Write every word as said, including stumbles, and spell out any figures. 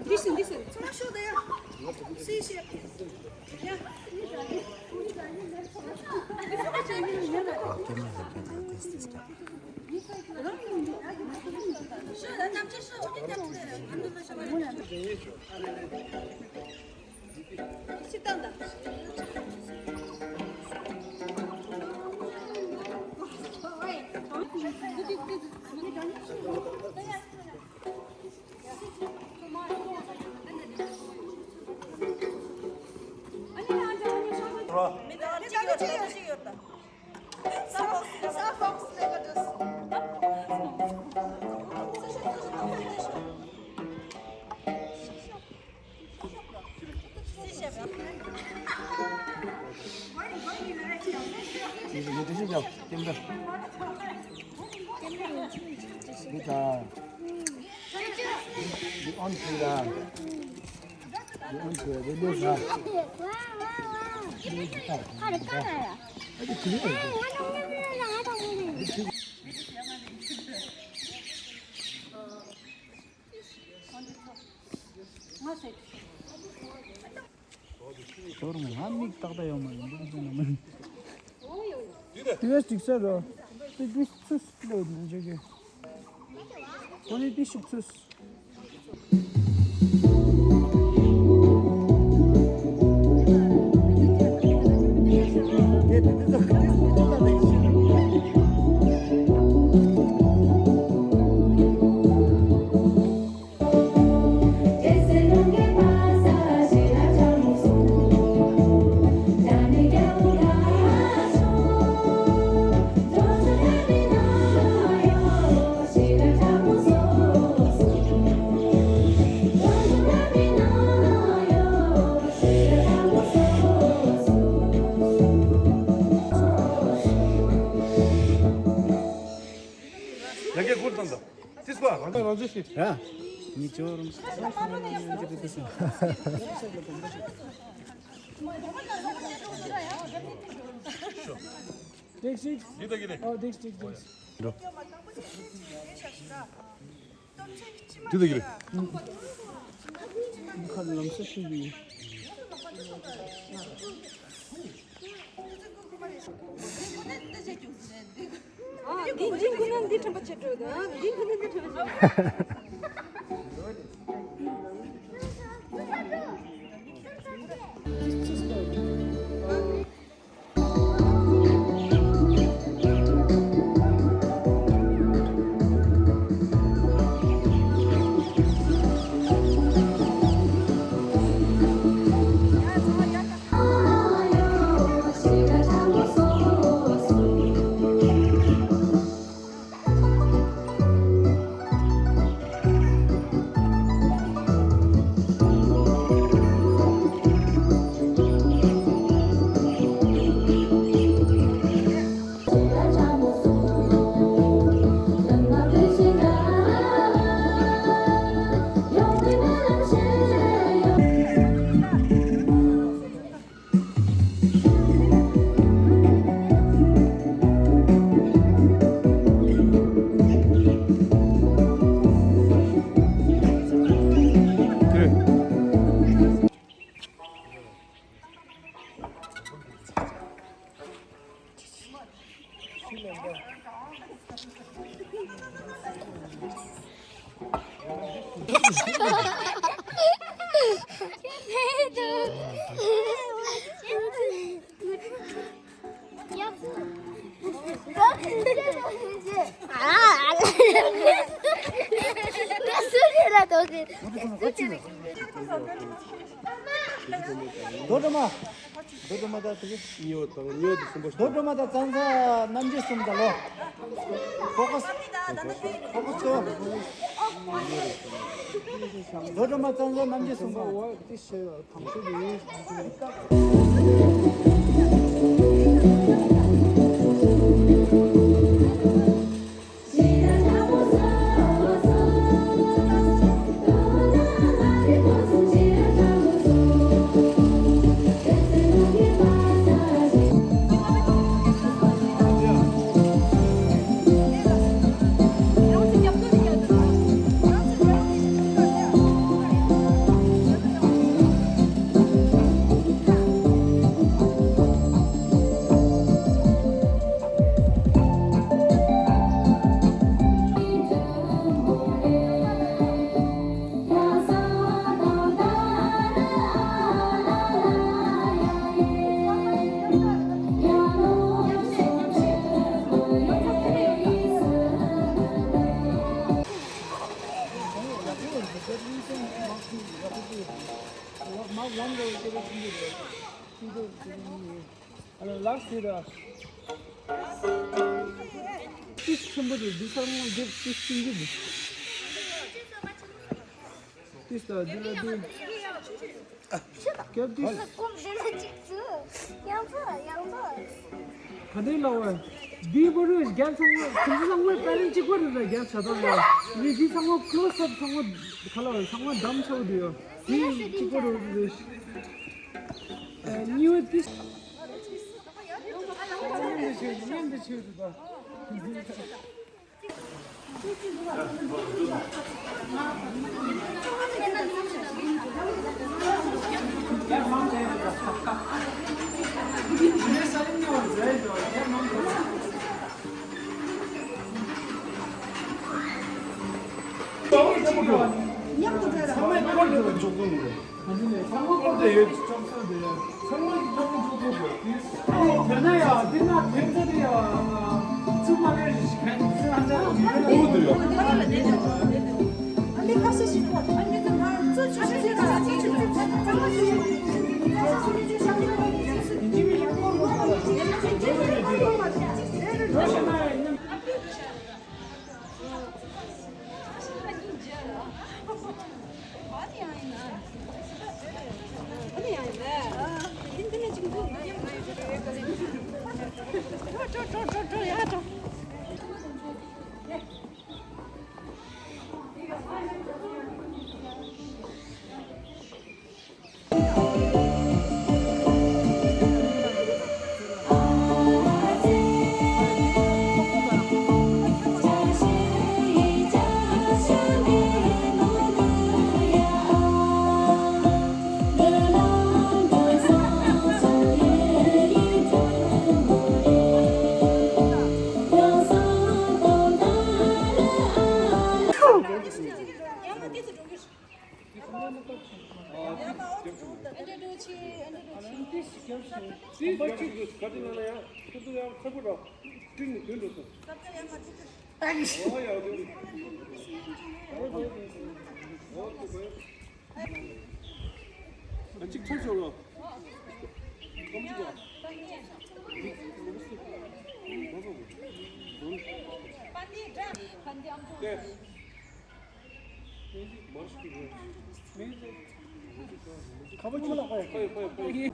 Listen, listen. ཁྱོད་རང་ང་མིག་ཏག་ཏག་ཡོང་མ་ཡིན་འདུག་ཟེར་ན་མིན། དེ་བས་ཅིག་ཟེར་རོ། དེ་དུས་ཚོད་ལོས་འདུག་ཅེས་ཀྱི། ཁོ་ནི་དེ་ཤུགས་ཚོད། ཡ་གི་སྐུར་བཏང་དང་། ཙིས་པ་རང་ཚོ་རང་ཚོ་ཞིག་ར། མི་ཅོ་རུང་། ཏེག་སི། འདི་ད་གི་རེད། ཨོ་ཏེག་སི་ཏེག་སི། འགྲོ། འདི་ད་གི་རེད། ཁ་ལམ་སེ་ཤུ་ཡིན། ཨ། འདི་འདི་ཁོ་ན་འདི་ཁྲམ་པ་ཆེ་འགྲོ་དང་། འདི་ཁོ་ན་འདི་ཁྲམ་པ་ཆེ། རྡོ་སྒྲོལ་མ། རྡོ་སྒྲོལ་མ་དང་དེ་གི། གཉིས་པ་དང་གཉིས་པ་དེ་གསུམ་པ་ཞིག་རྡོ་སྒྲོལ་མ་དང་ཙང་ཙང་རྣམ་རྒྱལ་གསུམ་དང་ལོ། ཧྥོ་ཁས། ཧྥོ་ཁས་བྱོས། རྡོ་སྒྲོལ་མ་ཙང་ཙང་རྣམ་རྒྱལ་གསུམ་དང་། ཏིས་ཆེན་པོ་རེད། འདི་ཚང་མ་འདིར་ཏིས་ཆུང་ཆུང་རེད། ཏིས་ད་འདི་ལ་འདི། རྒྱབ་ཏིས། ཡག་པོ་ཡག་པོ། ག་དེ་ལ་བ། འདི་བོ་རུ་རྒྱབ་ཚང་མ་ཁོང་ཚོ་ཚང་མ་པད་རིན་གཅིག་པ་རེད་ལ། རྒྱབ་བྱ་དང་ཡ། ནི་འདི་ཚང་མ་ཀློ་སབ་ཚང་མ་ག་ལ་བ། ཚང་མ་འདམ་ཆགས་འདུག་ཡ། འདི་གཅིག་པ་རུ་རེད། གཉིས་པ་ཏིས། མཉམ་དུ་ཆོས་མཉམ་དུ་ཆོས་སུ་དང་། མཉམ་དུ་འགྲོ་ར། ཚང་མས་སྐོར་དེ་ལ་འཇུག་དགོས་ནི་རེད། ཚང་མ་སྐོར་དེ་ཡོད། ཚང་མ་གི་ཐོག་ནས་འཇུག་དགོས་རེད། དེ་ན་ཡ་དེ་ན་དེ་ཚོ་དེ་ཡ་ཚུགས་མ་རེད། ཁན་ཚུགས་ཨ་འདྲ་ཡོད་རེད། འདི་ཁ་ཤས་ཤིག་གོ། གཅིག་ཐོན་ཤོག་ལོ། ཁ་བ་ཆུ་ལ་ཁོ་ཡ་ཁོ་ཡ་ཁོ་ཡ།